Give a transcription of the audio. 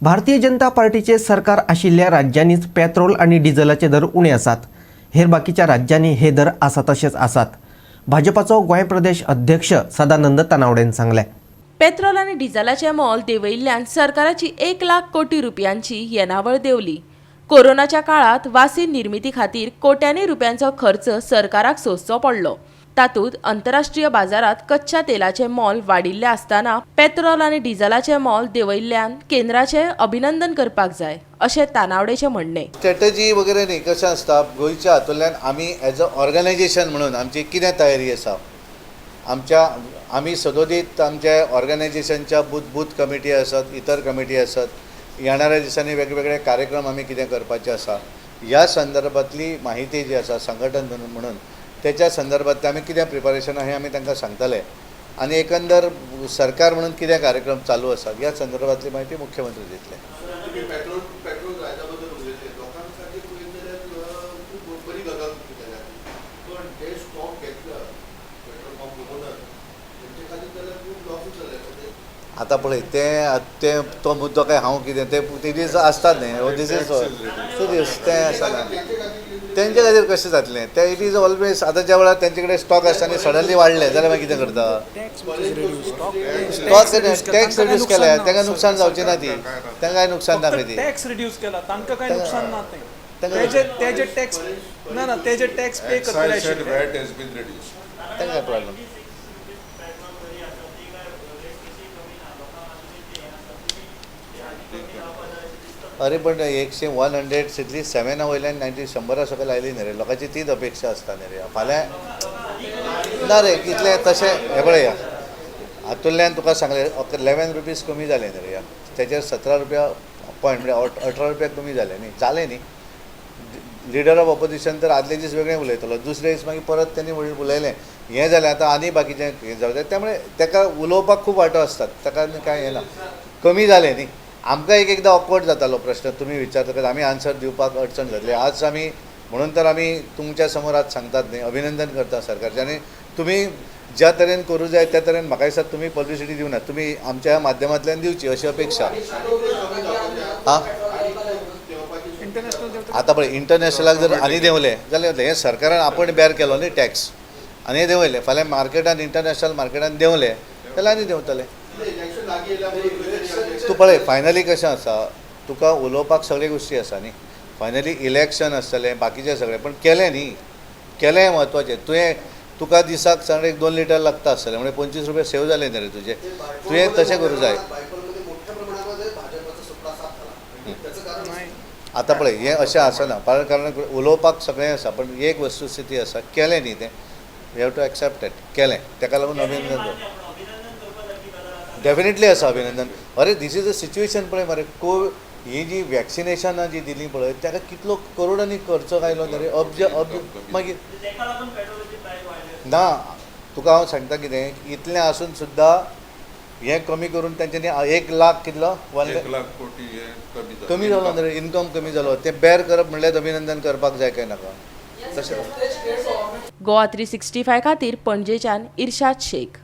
भारतीय जनता पार्टीचे सरकार आशिल्ल्या राज्यांनीच पेत्रोल आनी डिझलाचे दर उणे आसात. हेर बाकीच्या राज्यांनी हे दर आसा तशेच आसात, भाजपाचो गोंय प्रदेश अध्यक्ष सदानंद तानावडेन सांगलें. पेत्रोल आनी डिझलाचें मोल देंवयिल्ल्यान सरकाराची 1 लाख कोटी रुपयांची येणावळ देंवली. कोरोनाच्या काळांत वासीन निर्मिती खातीर कोट्यांनी रुपयांचो खर्च सरकाराक सोंसचो पडलो. तातूंत अंतरराष्ट्रीय बाजारांत कच्च्या तेलाचें मोल वाडिल्लें आसतना पेत्रोल आनी डिझलाचें मोल देंवयिल्ल्यान केंद्राचें अभिनंदन करपाक जाय, अशें तानावडेचें म्हणणें. स्ट्रॅटजी वगैरे न्ही. कशें आसता, गोंयच्या हातूंतल्यान आमी एज अ ऑर्गनायजेशन म्हणून आमची कितें तयारी आसा, आमच्या आमी सदोदीत आमच्या ऑर्गनायजेशनच्या बूथ बूथ कमिटी आसत, इतर कमिटी आसत, येणाऱ्या दिसांनी वेगवेगळे कार्यक्रम आमी कितें करपाचे आसा, ह्या संदर्भातली माहिती जी आसा, संघटन म्हणून तेच्या संदर्भातलें आमी कितें प्रिपरेशन आहा हें आमी तांकां सांगतले आनी एकंदर सरकार म्हणून कितें कार्यक्रम चालू आसात ह्या संदर्भातली माहिती मुख्यमंत्री दितले. तुम्ही पेट्रोल पेट्रोल रायजा बद्दल उलयले. लोकां खातीर पळयत जाल्यार खूब बरी गजाल तुमी केल्या, पण जे स्टॉक घेतला पेट्रोल पंप ओनर तेंचे खातीर जाल्यार खूब लॉसूच जाले म्हणजे. आतां पळय, तें तें तो मुद्दो काय हांव कितें तें ते आसतात न्ही. This is serious. तें आसना. तेंचे खातीर कशें जातलें तें? It is always आतां ज्या वेळार तेंचे कडेन स्टॉक आसता आनी सडनली वाडले जाल्यार मागीर कितें करता? स्टॉक टॅक्स रिड्यूस केल्या, तांकां नुकसान जावचें ना ती. तांकां कांय नुकसान ना खंय ती. टॅक्स रिड्यूस केला, तांकां कांय नुकसान ना तें. तांकां तेजे तेजे टॅक्स ना ना तेजे टॅक्स पे करतले Excise and आशिल्ले. VAT has been reduced. तांकां काय प्रॉब्लम? अरे, पण एकशे 100 इतली सेवेना वयल्यान 90 100 सकयल आयली न्ही रे. लोकांची तीच अपेक्षा आसता न्ही रे. फाल्यां ना रे कितलें तशें. हें पळया, हातूंतल्यान तुका सांगलें, 11 रुपीज कमी जाले न्ही रे. तेचेर 17 रुपया पॉयंट म्हणजे 18 रुपया कमी जाले न्ही, जालें न्ही. लिडर ऑफ ऑपोजिशन तर आदले दीस वेगळें उलयतलो, दुसरे दीस मागीर परत तेणी उलयलें. हें जालें, आतां आनी बाकीचें हें जावं जाय. त्यामुळे ताका उलोवपाक खूब वांटो आसतात. ताका कांय हें ना, कमी जालें न्ही. आमकां एक एकदां ऑकवर्ड जातालो. प्रश्न तुमी विचारतकच आमी आन्सर दिवपाक अडचण जातली. आज आमी म्हणून तर आमी तुमच्या समोर आज सांगतात न्ही, अभिनंदन करता सरकारचें. आनी तुमी ज्या तरेन करूं जाय त्या तरेन म्हाका दिसता तुमी पब्लिसिटी दिवना, तुमी आमच्या माध्यमांतल्यान दिवची अशी अपेक्षा. हां. इंटरनॅशनल देंवता. आतां पळय, इंटरनॅशनलाक जर आनी देंवले जाल्यार हें सरकारान आपण बेर केलो न्ही टॅक्स आनी हे देंवयले. फाल्यां मार्केटान, इंटरनॅशनल मार्केटान देंवले जाल्यार आनी देंवतले. इलेक्शन लागीं येयल्या म्हणून. तूं पळय, फायनली कशें आसा, तुका उलोवपाक सगळे गोश्टी आसा न्ही. फायनली इलेक्शन आसतलें, बाकीचें सगळें, पण केलें न्ही, केलें हें म्हत्वाचें. तुवें तुका दिसाक सांग एक 2 लिटर लागता आसतलें, म्हणजे 25 रुपया सेव जाले न्ही रे तुजे. तुवें तशें करूं जाय. बायपोलमध्ये मोठ्या प्रमाणामध्ये भाजपचा सुपडा साफ झाला, त्याचं कारण? नाही. आतां पळय, हें अशें आसना, कारण उलोवपाक सगळें आसा, पण एक वस्तुस्थिती आसा, केलें न्ही तें. You have to accept it. केलें, ताका लागून अभिनंदन डेफिनेटली आसा. अभिनंदन. अरे, this is a situation. पळय मरे, को ही जी वॅक्सिनेशनां जी दिली पळय, ताका कितलो करोडांनी खर्च आयलो न्ही रे, अब्ज अब्ज. मागीर ना, तुका हांव सांगता कितें, इतलें आसून सुद्दां हें कमी करून तेंच्यांनी 1 लाख कितलो वन 1 लाख कोटी हे कमी जालें. कमी जालो न्ही रे, इन्कम कमी जालो. तें बेर करप म्हणल्यार अभिनंदन करपाक जाय काय नाका तशें? गोवा 365 खातीर पणजेच्यान इर्शाद शेख.